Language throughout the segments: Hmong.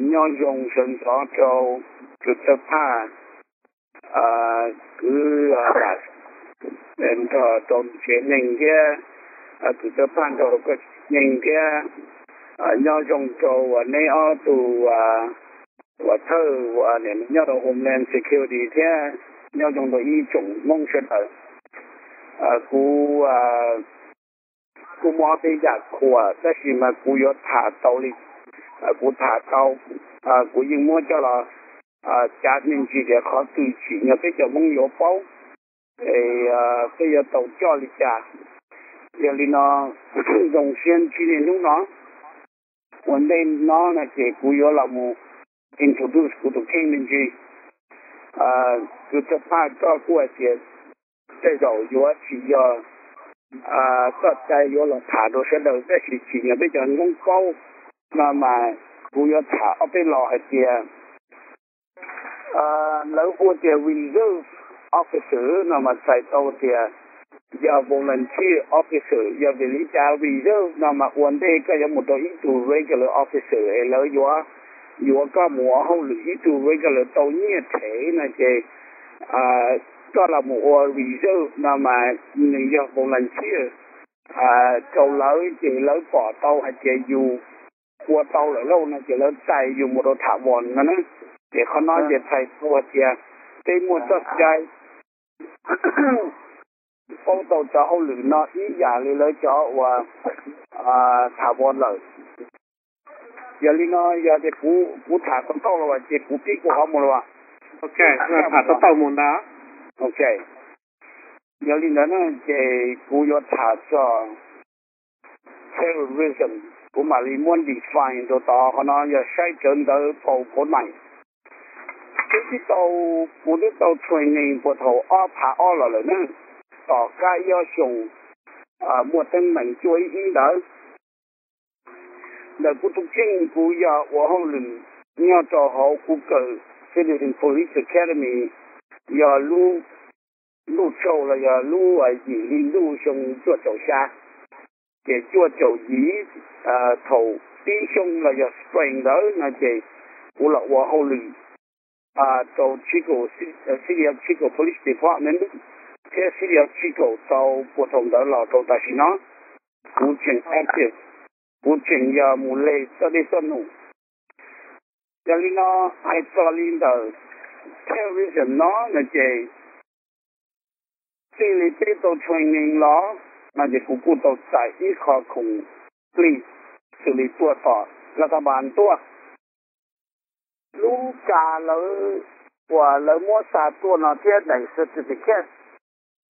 Nyob zoo sawv ntxov rau kwv tij phaj, kwv, nrog rau tsev neeg thiab, kwv tij phaj nrog rau koj tsev neeg thiab. Nyob zoo rau neb ob tug uas thawj uas nyob rau Homeland Security thiab nyob zoo rau ib tsoom Hmoob sawv daws. Kuv kuj muaj ob peb yam qhuas tab sis mas kuv yuav tham tau li kuv tham tau. Kuv yeej muab coj los cav me ntsis tias qhov twg tsim nyog peb cov Hmoob yuav paub, peb yuav tau coj li cas. Yog li no, zoo siab ntsib nej hnub no. Ua ntej no no ces kuv yuav los mus introduce kuv tus kheej me ntsis. Kwv tij phaj, koj kuj hais tias tej zaum yuav tsis yog koj cai yuav los tham rau sawv daws tab sis tsim nyog peb cov Hmoob paub no mas kuv yuav tham ob peb lo hais tias lawv hu tias reserve officer no mas txhais tau tias yog volunteer officer. Yog vim li cas reserve no mas ua ntej koj yuav mus rau ib tug regular officer es lawv yuav yuav koj mus ua hauj lwm ib tug regular tau nyiaj them no ces koj los mus ua reserve no mas nws yog volunteer rau lawv ces lawv pom tau hais tias yus ua tau lawm lauj no ces lawv txais yus mus rau tham vom no na. Ces qhov no ces txhais tau tias peb muaj txoj cai paub tau cov hauj lwm no ib yam li lawv cov uas tham vom lawm. Yog li no yog tias kuv tham tau tau los ces kuv pib kuv qhov mus los. Tham tau tau mus ntag. Ok, yog li ntawd na ces kuv yuav tham txog terrorism, kuv mam li muab define rau tod. Qhov no yog saib rawv ntawv paus paus naim. Twb tau, kuv twb tau training puag thaum ob phav ob los lawm na, tom qab ib ob xyoos muaj teeb meem cuaj ib ib ntawd. Ntawm kuv tus kheej kuv yog ua hauj lwm nyob rau hauv kuv kawm Philippine Police Academy, yog lub ntuj tsaug los yog lub yim hli ntuj xyoo cuaj caum xya, ces cuaj caum yim thaum pib xyoo los yog spring ntawd no ces kuv los ua hauj lwm rau Chico, City of Chico Police Department thiab City of Chico tau puag thaum ntawd los rau tam sim no. Kuv tseem active, kuv tseem yog mus leg txoj dej txoj num. Yog li no, hais txog li ntawm terrorism no no ces txij li peb tau training los no ces kuv kuj tau txais ib qho khoom plig xws li tuaj tom laj tab npas tuaj. Lub kas lawv uas lawv muab xa tuaj no thiab daim certificate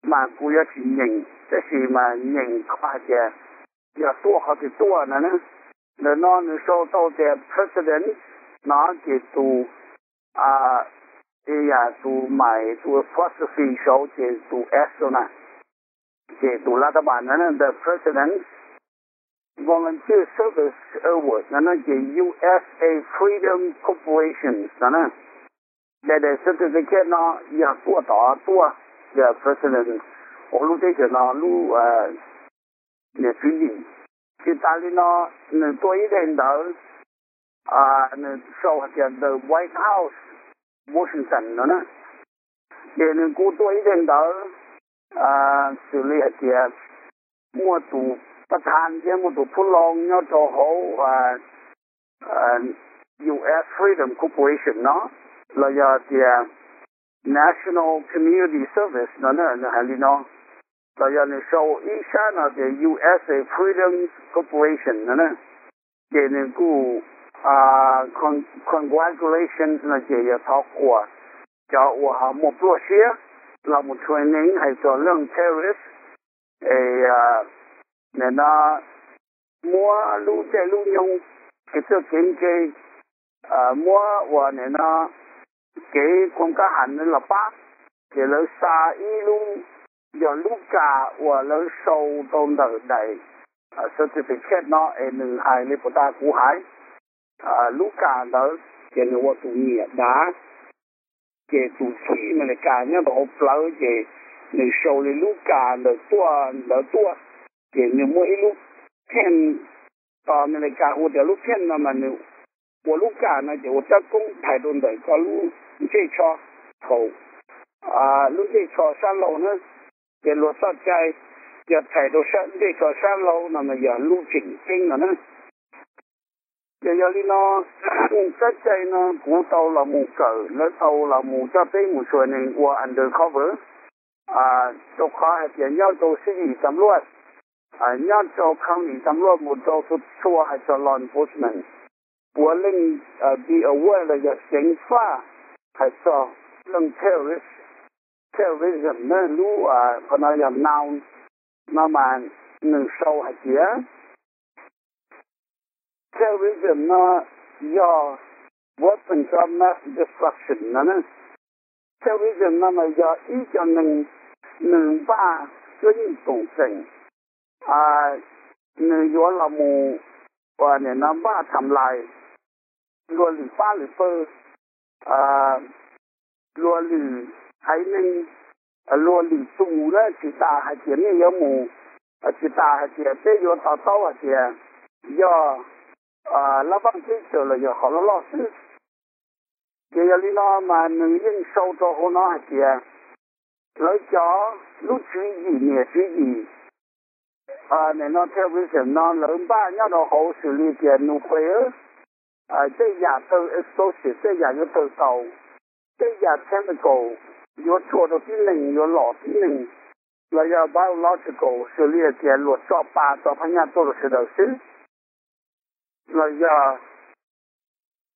mas kuv yuav tsis nyeem tab sis mas nyeem qhov hais tias yog tuaj qhov twg tuaj no na. Ntawm no nws sau tau tias president no ces tus, yam tus mais tus apostrophe saud ces tus S na, ces tus laj tab npas no na, the President's Volunteer Service Award no na ces U S A Freedom Corporation no na. Daim daim certificate no yog tuaj tod tuaj, the President of lub teb chaws no lub niam txiv dim. Tsis tas li no, nws tuaj ib daim ntawv, nws sau hais tias the White House Washington no na. Ces nws kuj tuaj ib daim ntawv xws li hais tias muaj tus pab thaj thiab muaj tus phub loo nyob rau hauv U S Freedom Corporation no, los yog tias National Community Service no na, nws hais li no. Los yog nws sau ib sab no tias U S A Freedom Corporation no na, ces nws kuj congratulation no ces yog thov qhuas cov uas ho muaj pluaj siab los mus training hais txog leej terrorist, es nim no muab lub caij lub nyoog, kev txawj kev ntse, muab uas nim no kev koom kab has los pab, ces lawv xa ib lub, yog lub kas uas lawv sau rau ntawm daim certificate no es nws hais li puas tas kuv hais. Lub kas ntawd ces nws ua tus niam dav, ces tus txib Amelikas nyob rau hauv plawv ces nws sau li lub kas ntawd tuaj, ntawd tuaj, ces nws muaj ib lub pheej, tos Amelikas hu tias lub pheej no mas nws ua lub kam no ces ua tsob koob thaiv rau ntawm koj lub ntsej tsho, thaum lub ntsej tsho sab laug na, ces luag txoj cai yog thaiv rau ntsej tsho sab laug no mas yog lub tseem ceeb no na. Ces yog li no, tsob cai no kuv tau los mus kawm, lawv tau los mus coj peb mus training ua undercover, rau qhov hais tias nyob rau sib yim tam luaj, nyob rau county tam luaj mus rau txhua txhua hais txog law enforcement, puav leej be aware los yog ceev faj hais txog leej terrorist, terrorism na, lub qhov no yog noun no mas nws sau hais tias terrorism no yog weapons of mass destruction no. Terrorism no mas yog ib co neeg nws npaj cuab yeej toom txeem, nws yuav los mus ua nim no npaj tham lais luag lwm pab lwm pawg, luag lwm haiv neeg, luag lwm tus na, tsis tas hais tias nej yuav mus, tsis tas hais tias peb yuav to taub hais tias yog lab vaj teb chaws los yog qhov loj loj xwb. Ces yog li no mas nws yeej sau rau hauv no hais tias lawv cov lub tswv yim, niam tswv yim, nim no terrorism no lawv npaj nyob rau hauv xws li tias nuclear, tej yam tawg explosive, tej yam yuav tawg tau, tej yam chemical yuav txhua rau tib neeg, yuav lom tib neeg, los yog biological xws li tias luag tso pa tso phab nyaj tuaj rau sawv daws xwb, los yog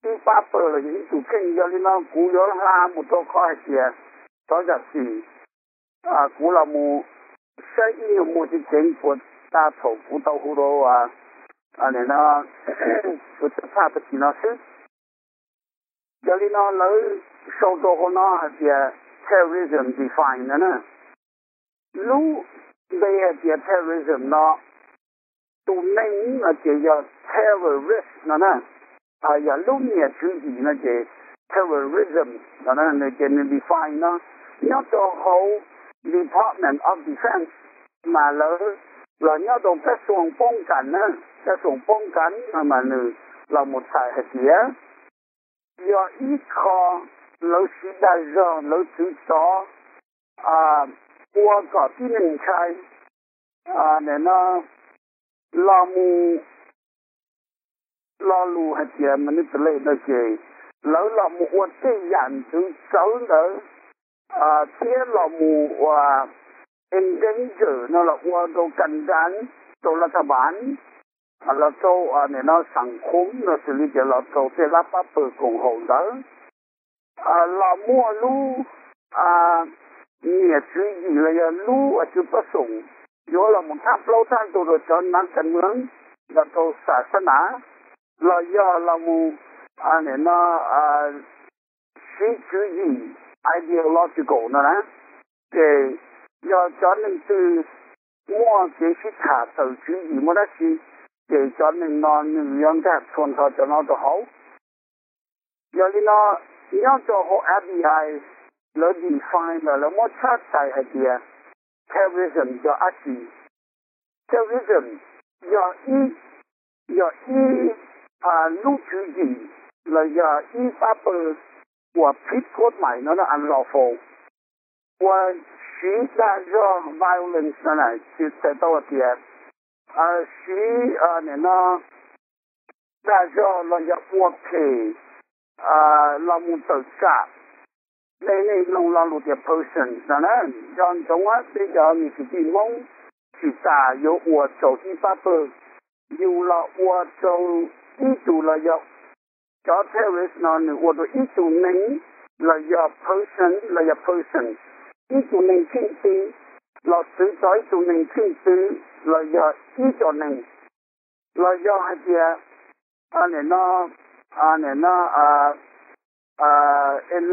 ib pab pawg los yog ib tug kheej. Yog li no kuv yuav hla mus rau qhov hais tias thov zam txim, kuv los mus saib ib nyuag muag ceev ceev puas tag thaum kuv tau hu rau nim no tus tub thaj pag kis no xwb. Yog li no lawv sau rau hauv no hais tias terrorism define no na. Lub npe hais tias terrorism no, tus neeg no ces yog terrorist no na, yog lub niam tswv yim no ces terrorism no na, nws ces nws define no nyob rau hauv Department of Defense, mas lawv los nyob rau kab xuas poob kas na, kab xuas poob kas no mas nws los mus txhais hais tias yog ib qho lawv siv dag zog, lawv txwv txov ua kom tib neeg ntshai, nim no los mus lo lus hais tias manipulate no ces lawv los mus ua tej yam ntxwv txawv ntawd, thiab los mus ua endanger no los ua rau kas das rau lav thas vas, los rau nim no xam khuv no xws li tias los rau tej lab pab pawg koom haum ntawd, los muaj lub niam tswv yim los yog lub tswv pab xoom yuav los mus thaj plaub thaj ntug rau cov nav kas mws, los rau xas xab nas, los yog los mus nim no siv tswv yim ideological no na, ces yog cov neeg twg muaj kev sib tham tawm tswv yim muaj dab tsi, ces cov neeg no nws yuav nkag txhua nrho cov no rau hauv. Yog li no, nyob rau hauv F B I lawv define los lawv muab tshab txhais hais tias terrorism yog dab tsi. Terrorism yog ib, yog ib lub tswv yim los yog ib pab pawg uas phim kod mais no, unlawful, uas siv dag zog, violence no na, txhais tau hais tias siv nim no dag zog los yog ua phem los mus tawm tsam. Nej, nej mloog lo lus tias person no na, nco ntsoov peb cov niam txiv tij Hmoob, tsis tas yuav ua rau ib pab pawg, yus los ua rau ib tug los yog cov terrorist no nws ua rau ib tug neeg los yog person los yog person, ib tug neeg kheej twg los txwv txog ib tug neeg kheej twg los yog ib co neeg, los yog hais tias nim no, nim no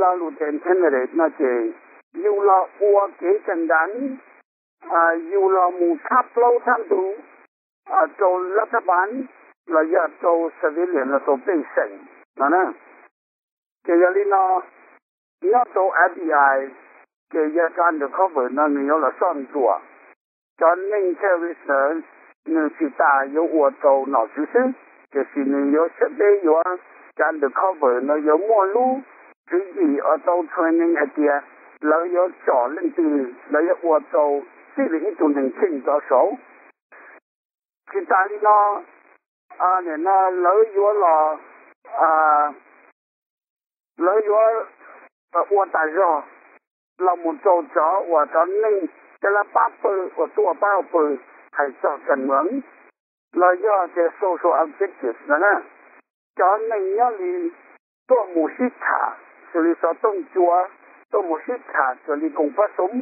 lo lus tias intimidate no ces yus los ua kev kas das, yus los mus thab plaub thab ntug rau lav thab vas los yog rau civilian los rau pej xeem no na. Ces yog li no, nyob rau F B I ces yog cov undercover no nws yuav los soj ntsuam cov neeg terrorist ntawd, nws tsis tas yuav ua rau nom tswv xwb, tiam sis nws yuav siab deb yuav cov undercover no yuav muaj lub tswv yim uas tau training hais tias lawv yuav tsom leej twg, lawv yuav ua rau txij li ib tug neeg kheej rov saud. Tsis tas li no, nim no lawv yuav los, lawv yuav ua tas zog los mus rau cov uas cov neeg cov lab pab pw uas tuaj pab pw, hais txog kas mweev los yog tias social objectives no na, cov neeg nyob li tuaj mus sib tham xws li xov tooj cua, tuaj mus sib tham xws li koom pab xoob,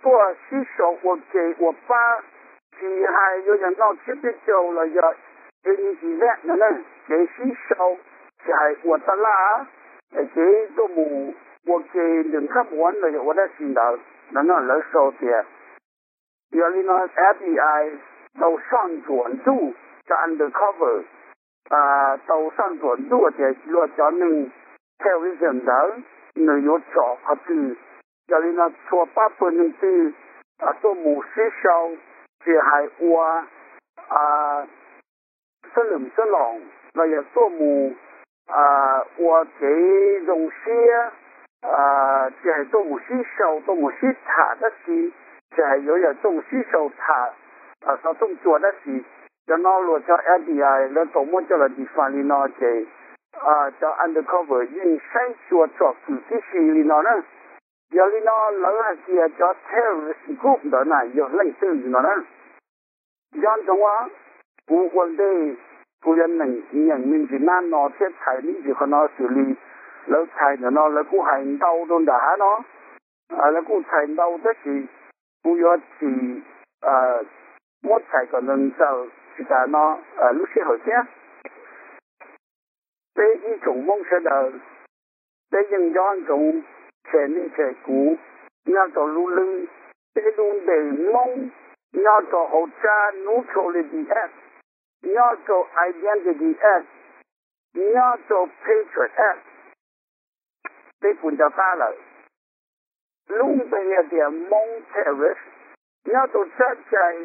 tuaj sib sau ua ke ua pab, tsis hais yuav yog noj tsiab peb caug los yog any event no na, kev sib sau, tsis hais ua taj laj, kev tuaj mus ua ke ntws khab muam los yog ua dab tsi ntawd no na, lawv sau tias. Yog li no F B I tau soj ntsuam ntuj, cov undercover tau soj ntsuam ntuj tias luag cov neeg terrorism ntawd nws yuav tsom qhov twg. Yog li no txhua pab pawg neeg twg tuaj mus sib sau, tsis hais ua xab lwm xab loos los yog tuaj mus ua kev zoo siab, tsis hais tuaj mus sib sau, tuaj mus sib tham dab tsi, tsis hais yuav yog tuaj mus sib sau tham xov tooj cua dab tsi. Cov no luag cov F B I lawv tau muab coj los define li no ces cov undercover yeej saib xyuas tsom kwm tib si li no na. Yog li no lawv hais tias cov terrorist group ntawd na yog leej twg no na. Nco ntsoov, kuv ua ntej kuv yuav nyeem me ntsis nab no thiab txhais me ntsis qhov no xws li lawv txhais ntawm no lawv kuj hais ntau rau nram hav no, lawv kuj txhais ntau tab sis kuv yuav tsis muab txhais kom ntxaws tsis tas no lub sij hawm thiab. Peb ib tsoom Hmoob sawv daws, peb yeej nco ntsoov, tshem nej tshem kuv, nyob rau lub lwb, peb lub npe Hmoob nyob rau hauv tsab Neutrality Act, nyob rau Identity Act, nyob rau Patriot Act, peb puas nco qab lawm? Lub npe hais tias Hmoob terrorist nyob rau tsab cai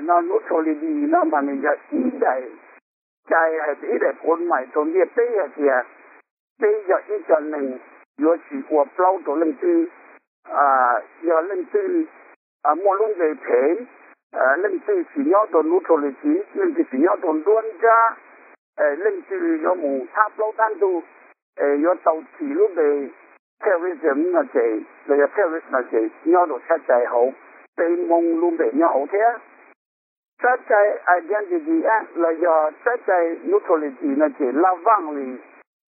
no, Neutrality no mas nws yog ib daim cai hais tias ib daim puav maim rau ntiaj teb hais tias peb yog ib co neeg yuav tsis ua plaub rau leej twg. Yog leej twg muaj lub npe phem, leej twg tsis nyob rau Neutrality, leej twg tsis nyob rau nruab nrab, leej twg yuav mus thab plaub thab ntug, yuav tau thim lub npe terrorism no ces los yog terrorist no ces nyob rau tsab cai hauv, peb Hmoob lub npe nyob hauv thiab. Tsab cai Identity Act los yog tsab cai Neutrality no ces laj vaaj li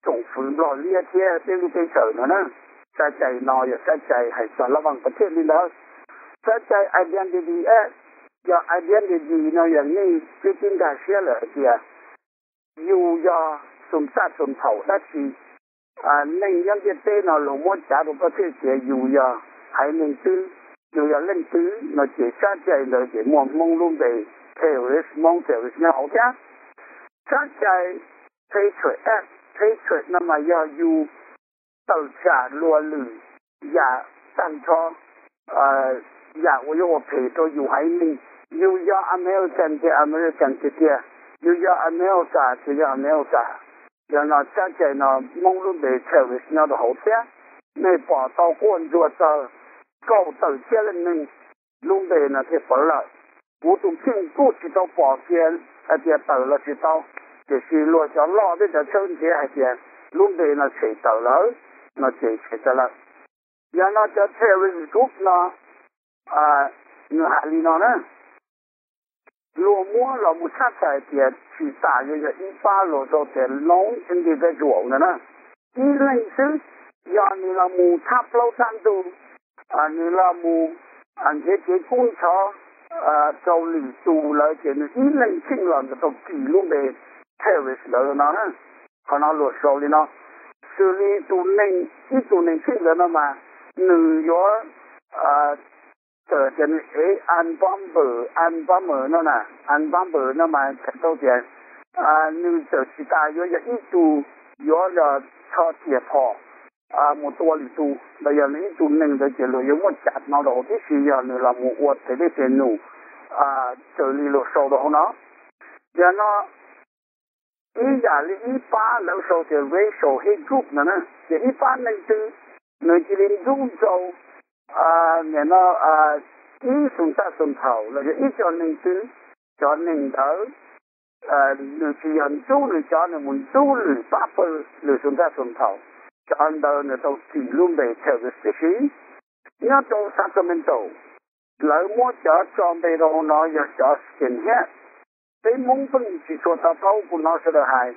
tsoom fwv Nplog liab thiab peb lub teb chaws no na. Tsab cai no yog tsab cai hais txog laj vaaj pas thiaj li ntawd. Tsab cai Identity Act, yog identity no yog nej twb tib nkag siab lawm hais tias yus yog xum txaj xum phaum dab tsi, neeg nyob ntiaj teb no luag muab cav rau koj thiaj tias yus yog haiv neeg twg, yus yog leej twg no ces tsab cai ntawd ces muaj Hmoob lub npe terrorist, Hmoob terrorist nyob hauv thiab. Tsab cai Patriot Act, Patriot no mas yog yus tawm tsam luag lwm yam tag nrho, yam uas yuav ua phem rau yus haiv neeg. Yus yog American ces American tiag tiag, yus yog America ces yog America. Yog no tsab cai no Hmoob lub npe terrorist nyob rau hauv thiab. Nej pom tau quaj ntsuag txog kaum tawm txhiab leej neeg lub npe no thiaj pawv lawm. Kuv tus kheej kuj tsis tau pom kiag hais tias tawm los tsis tau, tiam sis luag cov loj tej cov tshawb nrhiav hais tias lub npe no tshem tawm lawm, no ces tshem tawm lawm. Yog no cov terrorist group no nws hais li no na, luag muab los mus tshaj tawm tias tsis tas yuav yog ib pab luag sau tias lone individual no na, ib leeg xwb, yog nws los mus thab plaub thab ntug, nws los mus nrhiav kev kub ntxhov rau lwm tus lawm ces nws ib leeg kheej los nws tau kis lub npe terrorist ntawd no na. Qhov no luag sau li no, xws li tus neeg, ib tug neeg kheej ntawd no mas nws yuav txawm tias nws ev unbomber, unbomber no na, unbomber no mas txhais tau tias nws txawm tsis tas yuav yog ib tug yuav los tso riam phom mus tua lwm tus, los yog nws ib tug neeg ntawd ces luag yuav muab cav no rau hauv tib si yog nws los mus ua tes dej tes num, raws li luag sau rau hauv no. Yog no ib yam li ib pab lawv sau tias racial hate group no na, ces ib pab neeg twg nws cia li ntxub rau nim no ib xus txaj xus thaum los yog ib co neeg twg, cov neeg ntawd nws tsis yog ntxub nws cov, nws mus ntxub lwm pab pawg lwm xus txaj xus thaum, cov ntawd nws tau tsim lub npe terrorist. Tiam sis nyob rau Sacramento, lawv muab cov tso npe rau hauv no yog cov skinhead. Peb Hmoob pheej tsis tshua tau paub, kuv hnov sawv daws hais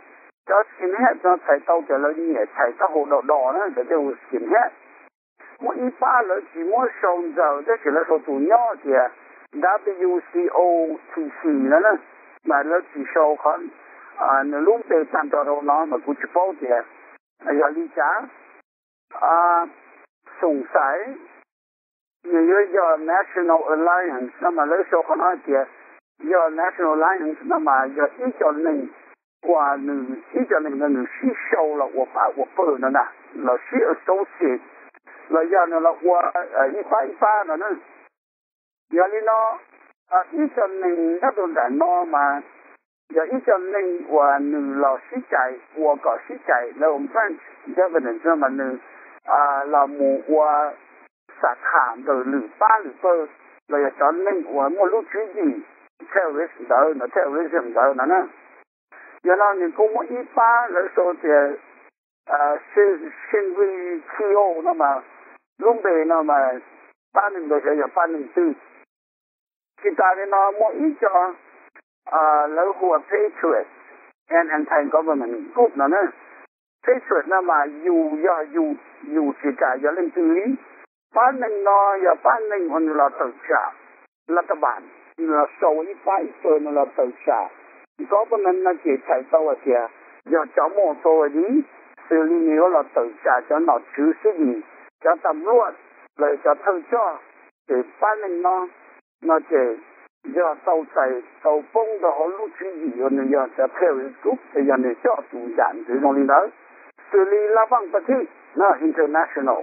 cov skinhead no txhais tau tias lawv nyiam chais taub hau do do na, cov thiaj hu skinhead. Muaj ib pab lawv tsis muab sau ntxaws tab sis lawv sau tus nyob tias W C O T C no na, mas lawv tsis sau qhov nws lub npe tag nrho rau no mas kuv tsis paub tias yog li cas. Xoom xaiv nws yuav yog National Alliance no mas lawv sau qhov no hais tias yog National Alliance no mas yog ib co neeg uas nws ib co neeg no nws sib sau los ua pab ua pawg no na, los sib associate, los yog nws los ua ib pab ib pab no na. Yog li no, ib co neeg nyob rau nram no mas yog ib co neeg uas nws los sib cais, ua kom sib cais lawv ua branch governance no mas nws los mus ua xam kham ntawm lwm pab lwm pawg los yog cov neeg uas muaj lub tswv yim terrorist ntawd no, terrorism ntawd no na. Yog no nws kuj muaj ib pab lawv sau tias Shinri Kyo no mas lub npe no mas pab neeg ntawd xyov yog pab neeg twg. Tsis tas li no muaj ib co lawv hu ua Patriot and Anti-Government Group no na. Patriot no mas yus yog yus, yus tsis kam yog leej twg li. Pab neeg no yog pab neeg uas nws los tawm tsam lav tab npas, nws los sau ib pab ib pawg nws los tawm tsam government no ces txhais tau hais tias yog cov muaj authority, xws li nws yuav los tawm tsam cov nom tswv xib hwb, cov tam luaj los cov thawj coj, ces pab neeg no no ces yog tau txais tau poob rau hauv lub tswv yim uas nws yog cov terrorist group, ces yog nws coj tus yam ntxwv zoo li ntawd. Xws li Laj Vaaj Pratip no international,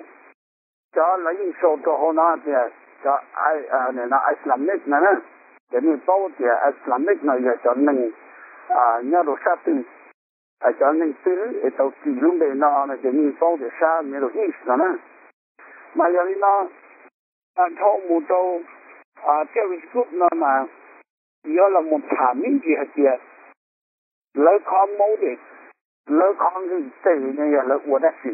cov lawv yeej sau rau hauv no tias cov Islamic no na, ces nej paub tias Islamic no yog cov neeg nyob rau sab twg, cov neeg twg es tau tsim lub npe no no ces nej paub tias sab Middle East no na. Mas yog li no, dhau mus rau terrorist group no mas yuav los mus tham me ntsis hais tias lawv qhov motive, lawv qhov nqis tes no yog lawv ua dab tsi.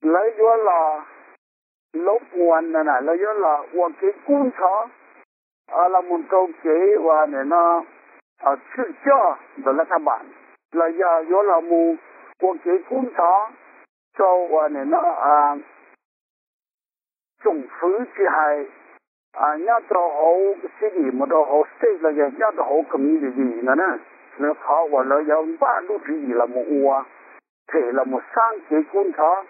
Lawv yuav los lov puas na, lawv yuav los ua kev kub ntxhov los mus rau kev uas nim no tshwj coj ntawm lav thab npas, los yog yuav los mus ua kev kub ntxhov rau uas nim no tsoom fwv tsis hais nyob rau hauv city mus rau hauv state los yog nyob rau hauv community no na, lawv qhov uas lawv yuav npaj lub tswv yim los mus ua, them los mus xaab kev kub ntxhov,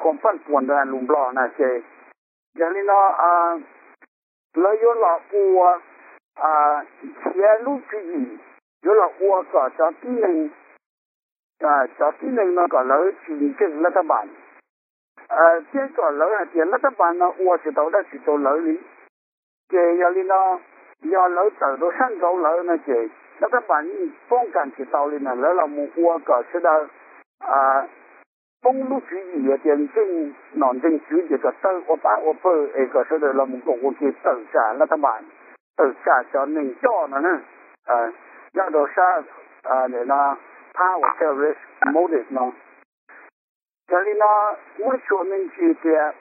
khuam paj puas ntawd lus Nplog na ces. Yog li no lawv yuav los ua, nrhiav lub tswv yim, yuav los ua kom cov tib neeg, cov tib neeg no kom lawv tsis ntseeg lav thab npas, thiab kom lawv hais tias lav thab npas no ua tsis tau dab tsi rau lawv li. Ces yog li no, yog lawv tawm rau sab nraud lawm no ces lav thab npas yeej poob kas tsis tau li na, lawv los mus ua kom sawv daws poob lub tswv yim tias ntseeg nom ntseeg tswv ces kom tawg ua pab ua pawg es kom sawv daws los mus koom ua ke tawm tsam lav thab npas, tawm tsam cov neeg coj no na, nyob rau sab no, phab uas terrorist motive no. Yog li no, muab xyuas me ntsis tias,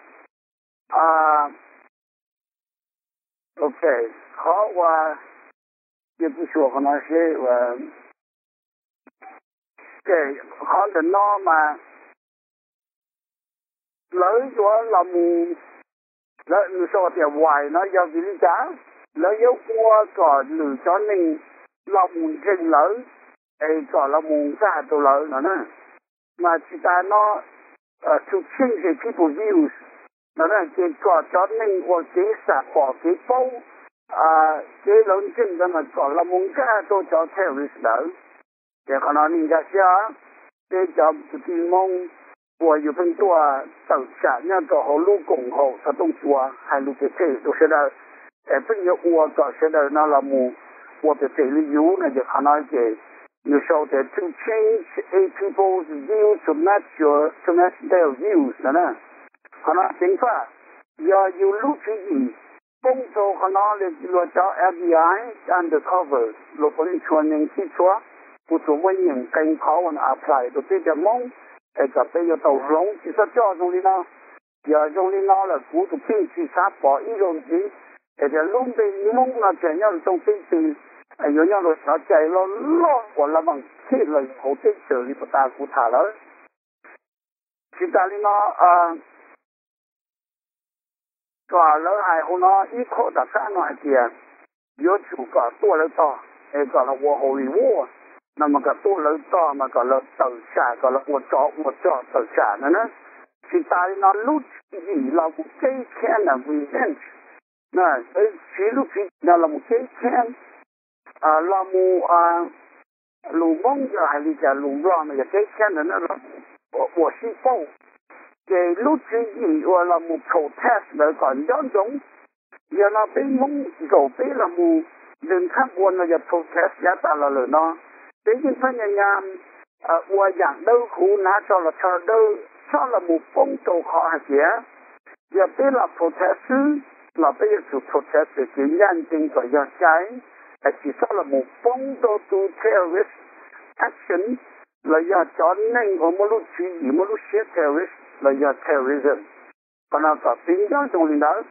ok, qhov uas, cia kuv xyuas qhov no seb, qhov ntawm no mas lawv yuav los mus, lawv nws sau tias why no yog vim li cas lawv yuav ua kom lwm cov neeg los mus ntseeg lawv, es kom los mus nkag rau lawv no na. Mas tsis tas no, to change the people views no na, ces kom cov neeg uas kev xam pom kev paub, kev lawv ntseeg ntawd mas kom los mus nkag rau cov terrorist ntawd. Ces qhov no nej nkag siab, peb cov kwv tij Hmoob uas yus pheej tuaj tawm tsam nyob rau hauv lub koom haum xov tooj cua hais lus phem phem rau sawv daws, es pheej yuav ua kom sawv daws no los mus ua phem phem li yus no ces qhov no ces Nws sau tias to change a people's view to match your, to match their views no na. Qhov no ceev faj, yog yus lub tswv yim poob rau qhov no li luag cov F B I undercover luag puav leej tshua neeg sib txhua, kuv tsuas muaj nyeem qee qhov uas apply rau peb cov Hmoob es kom peb yuav tau hloov, tsis txhob coj zoo li no. Yog zoo li no lawm kuv tus kheej tsis xav pom ib zaug ntxiv, es tias lub npe Hmoob no tseem nyob rau txoj teb twg, yuav nyob rau xyov cai loj loj uas laj vaj khej los hauv teb chaws li puas tas kuv tham lawm. Tsis tas li no, kom lawv hais hauv no ib qho tom qab no hais tias yuav tsum kom tuaj lawv tog, es kom los ua holy war no mas kom tuaj lawv tog mas kom lawv tawm tsam, kom lawv ua tsov ua rog tawm tsam no na. Tsis tas li no lub tswv yim los mus ceeb tsheej na, revenge, siv lub tswv yim no los mus ceeb tsheej, los mus, lus Hmoob yog hais li cas, lus Nplog mas yog ceeb tsheej ntawd na, los ua sib pauj. Ces lub tswv yim uas los mus protest ntawd kom nco ntsoov, yog no peb Hmoob zaum peb los mus ntws thab ua no yog protest yav tas los lawm no, peb yeej pheej nyas nyas ua yam dawb huv hnav tso los chaw dawb, txhob los mus poob rau qhov hais tias yog peb los protest xwb los peb yuav tsum protest txoj kev ncaj ncees kom yog cai, tsis txhob los mus poob rau tus terrorist action los yog cov neeg uas muaj lub tswv yim muaj lub siab terrorist los yog terrorism. Qhov no kom peb nco ntsoov li ntawd.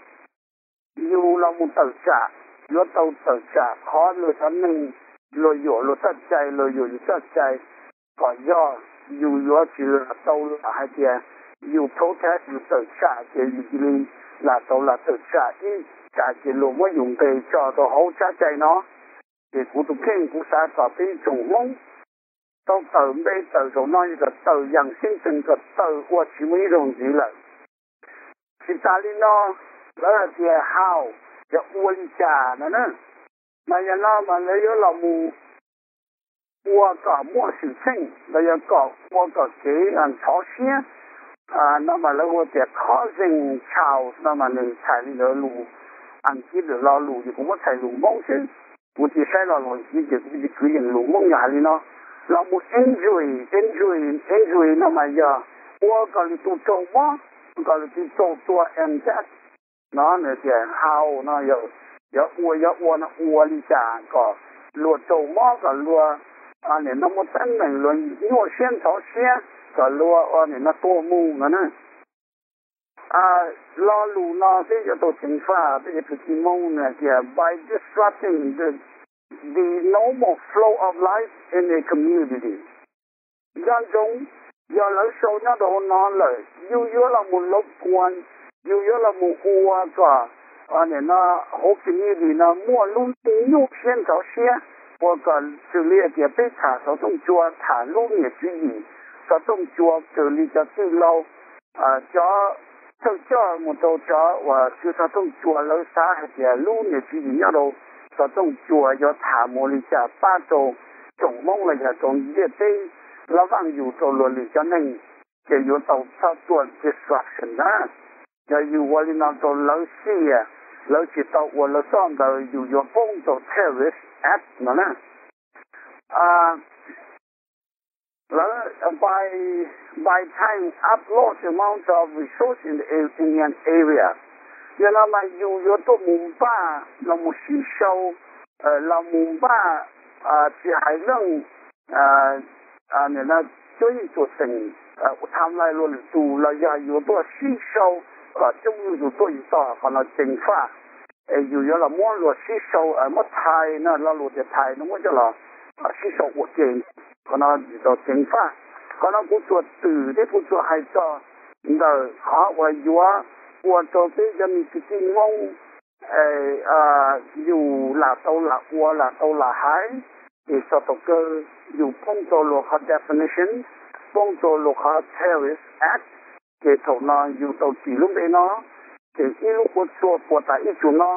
Yus los mus tawm tsam, yuav tau tawm tsam qhov luag cov neeg luag yuam luag txoj cai, luag yuam yus txoj cai, kom yog yus yuav tsis lam tau lam hais tias yus protest yus tawm tsam ces yus cia li lam tau lam tawm tsam ib tsam ces luag muab yus nqes tso rau hauv tsab cai no. Ces kuv tus kheej kuv xav kom peb tsoom Hmoob tau tawm npe tawm zaum no yog kom tawm yam xib txees kom tawm ua tsis muaj ib zaug ntxiv lawm. Tsis tas li no, lawv hais tias how, yog ua li cas no na. Mas yog no mas lawv yuav los mus ua kom muaj xwm txheej los yog kom ua kom kev ntxhov siab no mas lawv hu tias causing chaos no mas nws txhais li ntawd lus Askiv lawm lo lus ces kuv muab txhais lus Hmoob xwb. Kuv tsis saib lo lus Askiv ces kuv tsis kwv yees lus Hmoob yog hais li no. Los mus injury, injury, injury no mas yog ua kom lwm tus raug mob, kom lwm tus raug tua and death no nws tias how no yog, yog ua, yog ua no ua li cas kom luag raug mob, kom luag nim no muaj teeb meem, luag nyuaj siab ntxhov siab, kom luag nim no tuag mus no na. Lo lus no peb yuav tau ceev faj, peb yog tus tib Hmoob nws hais tias by disrupting the, the normal flow of life in a community. Nco ntsoov, yog lawv sau nyob rau hauv no lawm, yus yuav los mus lov kuas, yus yuav los mus ua kom nim no hauv community no muaj lub neej nyuaj siab ntxhov siab, ua kom xws li hais tias peb tham xov tooj cua, tham lub niam tswv yim xov tooj cua, xws li cov tij laug, cov thawj coj mus rau cov uas tswv xov tooj cua, lawv xav hais tias lub niam tswv yim nyob rau xov tooj cua yuav tham mus li cas pab rau tsoom Hmoob los yog rau ntiaj teb, lab vaaj yus rau luag lwm cov neeg, ces yuav tau txhob tuaj disruption na. Yog yus ua li no rau lawv xiam, lawv tsis tau ua lawv txoj ntawd, yus yuav poob rau terrorist act no na. Lawv by, by tying up large amounts of resource in the Indian area. Yog no mas yus yuav tuaj mus npaj los mus sib sau, los mus npaj, tsis hais leej cuab yeej tuam tseem, tham lais luag lwm tus los yog yuav tuaj sib sau kom coob leej tus tuaj yus tog, qhov no ceev faj. Es yus yuav los muab luag sib sau, muab thais no, lo lus tias thais no muab coj los sib sau ua ke, qhov no tsis tau ceev faj. Qhov no kuv tsuas twm thiab kuv tsuas hais txog ntawm qhov uas yuav ua rau peb cov me kwv tij Hmoob yus lam tau lam ua lam tau lam hais, es txog thaum kawg yus poob rau luag qhov definition, poob rau luag qhov terrorist act, ces thaum no yus tau ris lub npe no, ces ib lub kua txuas puas tas ib tug no.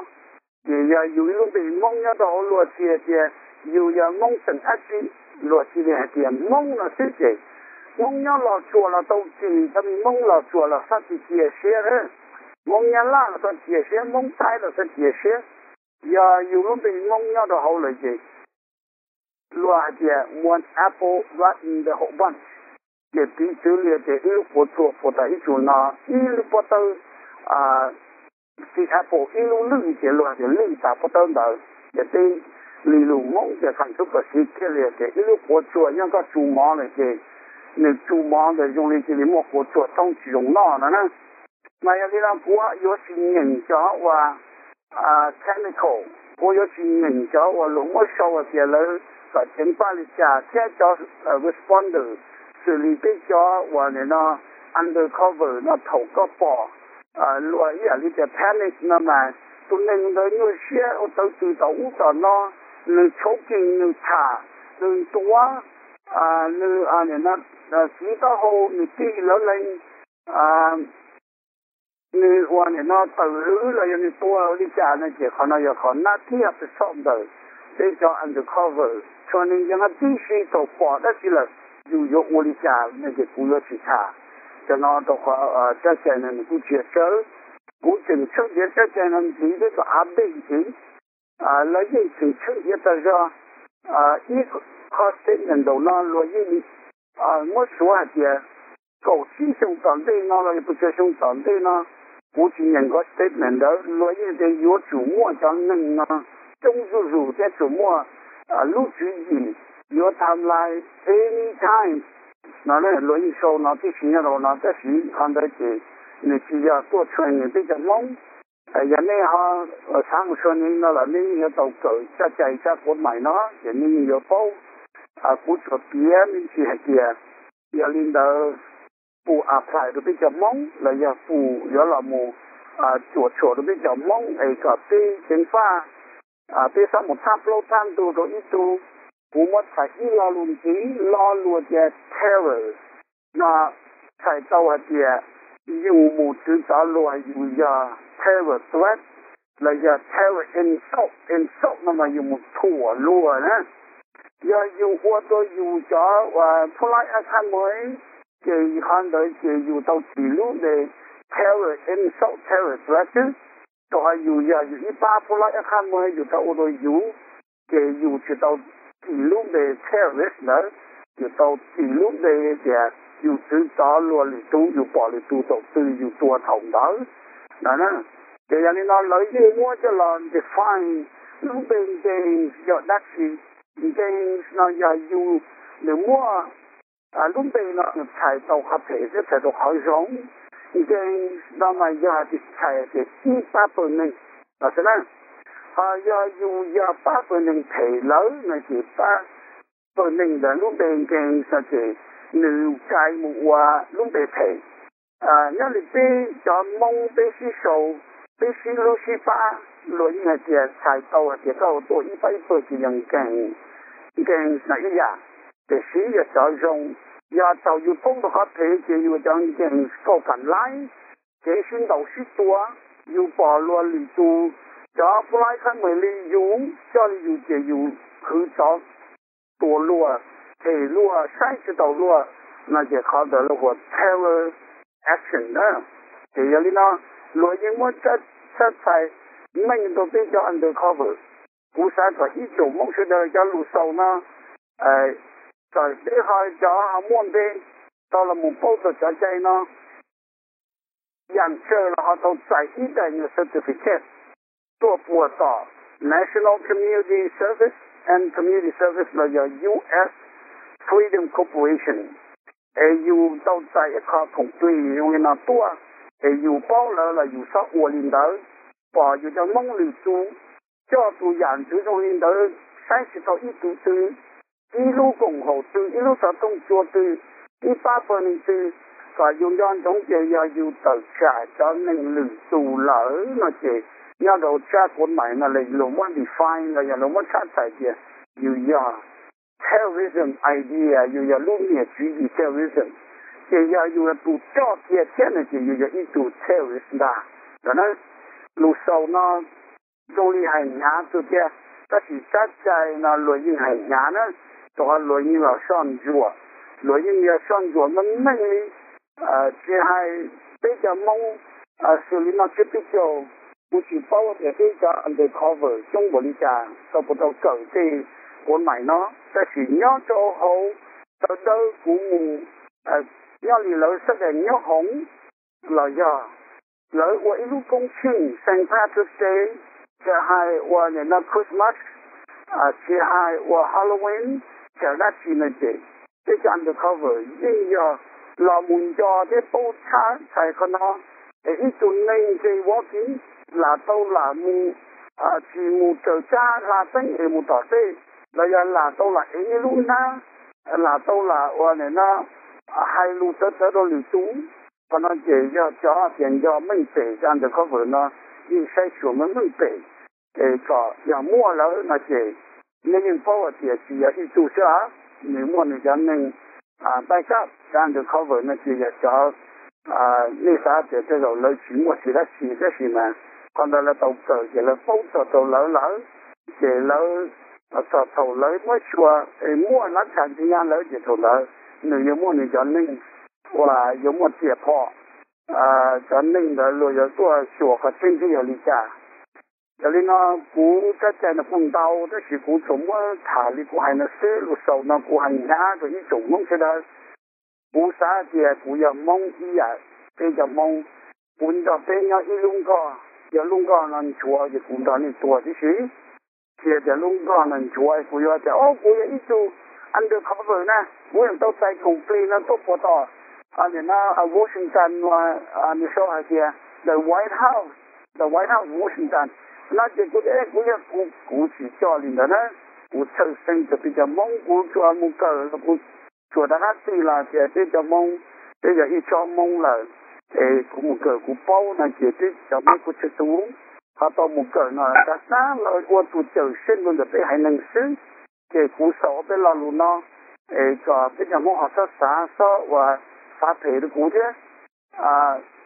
Ces yog yus ib lub npe Hmoob nyob rau hauv luag tsis hais tias yus yog Hmoob xeem dab tsi, luag cia li hais tias Hmoob no xwb ces Hmoob nyob Los Tsuas los tau ris, cov me Hmoob Los Tsuas los txhob cia siab, Hmoob Nyab Laj los txhob cia siab, Hmoob Thaib los txhob cia siab. Yog yus lub npe Hmoob nyob rau hauv lawm ces luag hais tias one apple right in the whole bunch. Ces piv txwv li tias ib lub quav tsuas puas tas ib tsu no, ib lub pob tawb, ib apple, ib lub lwj, ces luag tias lwj tas pob tawb ntawd. Ces tej li lus Hmoob ces feem xub pas siv kiag li tias ib lub quav tsuas yog koj tsu mov lawm ces nws tsu mov ntawd zoo li cia li muaj quav tsuas thoob tsis zoo noj no na. Mas yog li no kuv yuav tsis nyeem cov uas technical, kuv yuav tsis nyeem cov uas luag muab sau hais tias lawv kom ceev faj li cas thiab cov responder xws li peb cov uas nim no undercover no thaum koj pom luag ib yam li tias panic no mas tus neeg ntawd nyuaj siab ua tawv tws tom ub tom no, nws choking, nws tham, nws ntuav, nws nim no txiv taub hau, nws tig lawv lees, nws ua nim no tawm hwv los yog nws tua li cas no ces qhov no yog qhov nab thiab pes txhaum ntawm peb cov undercover. Tsuas nws yog no tib si thaum pom dab tsi lawm yus yuav ua li cas no ces kuv yuav tsis tham cov no rau qhov tsab cai no nws kuj tsis yog tsawb. Kuv tseem tshwj ntiav tsab cai no ntxiv thiab kom update ntxiv. Lawv yeej tseem tshwj ntiav tag zog ib qho statement ntaum no luag yeej muab suav hais tias kaum tsib xyoo tom ntej no los yog pes tsawg xyoo tom ntej no, kuv tsis nyeem nkawd statement ntawd, luag yeej tias yuav tsum muaj cov neeg no coob zuj zus thiab tsum muaj lub tswv yim yuav timeless any time no. Luag yeej sau no tib si nyob rau no tab sis qhov ntawd ces nws tsis yog tuaj training peb cov Hmoob. Yog nej ho xav mus training no los nej yeej yuav tau kawm tsab cai tsab kuav mais no ces nej yeej yuav paub. Kuv tsuas piav me ntsis hais tias yog li ntawd puas apply rau peb cov Hmoob los yog puas yuav los mus cuam tshuam rau peb cov Hmoob es kom peb ceev faj, peb xav mus thab plaub thab ntug rau ib tug. Kuv muab txhais ib lo lus ntxiv, lo lus tias terror no txhais tau hais tias yus mus txwv txov luag yus yog terror threat los yog terror insult, insult no mas yus mus thuam luag na. Yog yus ua rau yus cov uas phu laib a khaj muag, ces qhov ntawd ces yus tau txim lub npe terror insult, terror threat xwb. Rau qhov yus yog yus ib pab phu laib a khaj muag yus tau ua rau yus, ces yus tsis tau txim lub npe terrorist ntawd, yus tau txim lub npe tias yus txwv txov luag lwm tus, yus pom lwm tus thaum twg yus tua thaum ntawd no na. Ces yog li no lawv yeej muab coj los define lub npe gangs yog dab tsi. Gangs no yog yus, nws muaj lub npe no nws txhais tau qhov phem thiab txhais tau qhov zoo. Gangs no mas yog hais tias txhais tias ib pab pawg neeg los xwb na. Ho yog yus yog pab pawg neeg phem lawm no ces pab pawg neeg ntawd lub npe gangs no ces nws kais mus ua lub npe phem. Nyob li peb cov Hmoob peb sib sau, peb sib hlub sib pab, luag yeej hais tias txhais tau hais tias koj ua tuaj ib pab ib pawg ces yog gangs, gangs no ib yam. Tiam sis yog cov zoo, yog thaum yus poob rau qhov phem ces yus cov gangs kauj kam laib, kev sib ntaus sib tua, yus pom luag lwm tus, cov phu laib khab muag li yus, coj li yus ces yus khwv txov tua luag, them luag, saib tsis taus luag no ces qhov ntawd lawv hu ua terror action na. Ces yog li no luag yeej muab tsab txhais meej rau peb cov undercover. Kuv xav kom ib tsoom Hmoob sawv daws cov lus xaus no, kom peb ho cov ho muaj npe tau los mus paub txog cov cai no. Yam tsawg los ho tau txais ib daim nyuag certificate tuaj puag tom National Community Service and Community Service los yog U S Freedom Corporation. Es yus tau txais ib qho khoom plig zoo li no tuaj, es yus paub lawm los yus txhob ua li ntawd. Pom yus cov Hmoob lwm tus coj tus yam ntxwv zoo li ntawd, saib tsis taus ib tug twg, ib lub koom haum twg, ib lub xov tooj cua twg, ib pab pawg neeg twg, kom yus nco ntsoov tias yog yus tawm tsam cov neeg lwm tus lawm no ces nyob rau tsab kuav mais no los luag muab define los yog luag muab tshab txhais tias yus yog terrorism idea, yus yog lub niam tswv yim terrorism. Ces yog yus yog tus coj kiag thiab no ces yus yog ib tug terrorist ntag. Lus xaus no zoo li hais hnyav xwb tiag, tab sis tsab cai no luag yeej hais hnyav na, rau qhov luag yeej los soj ntsuam, luag yeej yog soj ntsuam meej meej li. Tsis hais peb cov Hmoob xws li no tshiab peb caug, kuv tsis paub tias peb cov undercover coob npaum li cas tau puas tau kawm tej Quav Maim no, tab sis nyob rau hauv sawv daws kuv mus, nyob li lawv sab dees nyob hoov los yog lawv ua ib lub koob tsheej Saint Patrick's Day, tsis hais ua nim no Christmas, tsis hais ua Halloween, tsis hais dab tsi no ces peb cov undercover yeej yog los mus nco thiab paub tshaj txhais qhov no. Es ib tug neeg jaywalking lam tau lam mus, tsis mus raws tsab hla teeb es mus tom tej, los yog lam tau lam ev ib lub hnab, lam tau lam ua nim no hais lus txawv txawv rau lwm tus. Qhov no ces yog cov tias nco meej pem cov undercover no yeej saib xyuas meej meej pem, es kom yog muaj lawm no ces nej yeej paub hais tias tsis yog ib tug xwb, nws muaj nws cov neeg back up cov undercover no ces yog cov, nej xav tias tej zaum lawv tsis muaj tsis dab tsi tab sis mas qhov ntawd lawv tau kawm ces lawv paub txog rau lawv lawm, ces lawv txog thaum lawv muab xyuas es muaj lab tshais ntxi nyab lawv ces thaum ntawd nws yuav muaj nws cov neeg uas yuav muaj riam phom, cov neeg ntawd luag yuav tuaj xyuas qhov tseeb thiab yog li cas. Yog li no kuv tsab cai no kuj ntau tab sis kuv tsuas muab tham li kuv hais no xwb, lus xaus no kuv hais hnyav rau ib tsoom Hmoob sawv daws. Kuv xav tias kuv yog Hmoob ib yam peb cov Hmoob, kuv nrog peb nyob ib lub nkoj, yog lub nkoj no nchuav ces kuv nrog nej tuag tib si. Tsis yog tias lub nkoj no nchuav kuv yuav tias o kuv yog ib tug undercover na, kuv yeej tau txais khoom plig no tuaj puas tom, nim no Washington, nws sau hais tias the White House, the White House Washington no ces kuv tias kuv yog kuv, kuv tsis coj li ntawd na. Kuv txhawj xeeb rau peb cov Hmoob, kuv tsuas mus kawm los kuv tsuas rov qab txij los tias peb cov Hmoob, peb yog ib tsob Hmoob lawm, es kuv mus kawm kuv paub no ces peb cov Hmoob kuv tsis tus ho tau mus kawm no rov qab los ua tus cawm seej rau ntawm peb haiv neeg xwb. Ces kuv xaus ob peb lo lus no es kom peb cov Hmoob ho txhob xav, txhob ua xav phem rau kuv thiab.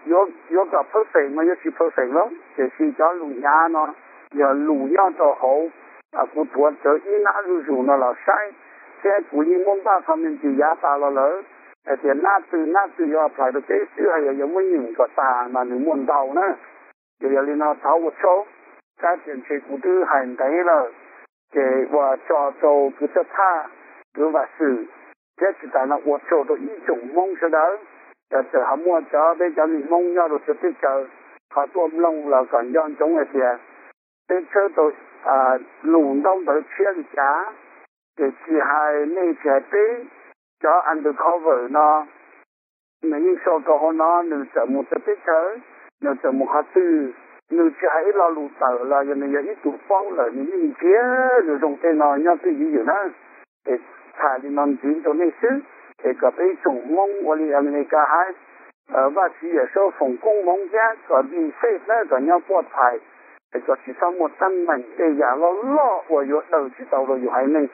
Yuav kom perfect mas yuav tsis perfect los tiam sis cov lus hnyav no yog lus nyob rau hauv, kuv tuav rawv ib nab zuj zus no los saib, thiab kuv yeej muab npaj qhov me ntsis yav tas los lawm hais tias nab twg nab twg yuav apply rau peb xwb, hais yog yuav muab nyeem kom tas mas nws muaj ntau na. Ces yog li no thov ua tsaug, tab sis ntshe kuv twb hais ntev lawm, ces ua tsaug rau kwv tij thaj, kwv vam xwm, thiab tsis tas no ua tsaug rau ib tsoom Hmoob sawv daws. Yog txawm ho muaj cov peb cov neeg Hmoob nyob rau txawv teb chaws ho tuaj mloog los kom nco ntsoov hais tias peb tshawb tau lus ntaub ntawv tshiab li cas, ces tsis hais nej tsis hais peb, cov undercover no nws yeej sau rau hauv no, nws txawm mus txawv teb chaws, nws txawm mus qhov twg, nws tsis hais ib lo lus tawm los yog nws yog ib tug paub lawm nws yeej ntsia nws zoo tej no nyob twj ywm ywm na. Es tham li no ntxiv rau nej xwb, es kom peb ib tsoom Hmoob ua li Amelikas hais, Vajtswv Yawm Saub foom koob hmoov thiab kom be safe na, kom nyob pov phais, es kom tsis txhob muaj teeb meem tej yam loj loj uas yuav daws tsis tau rau yus haiv neeg.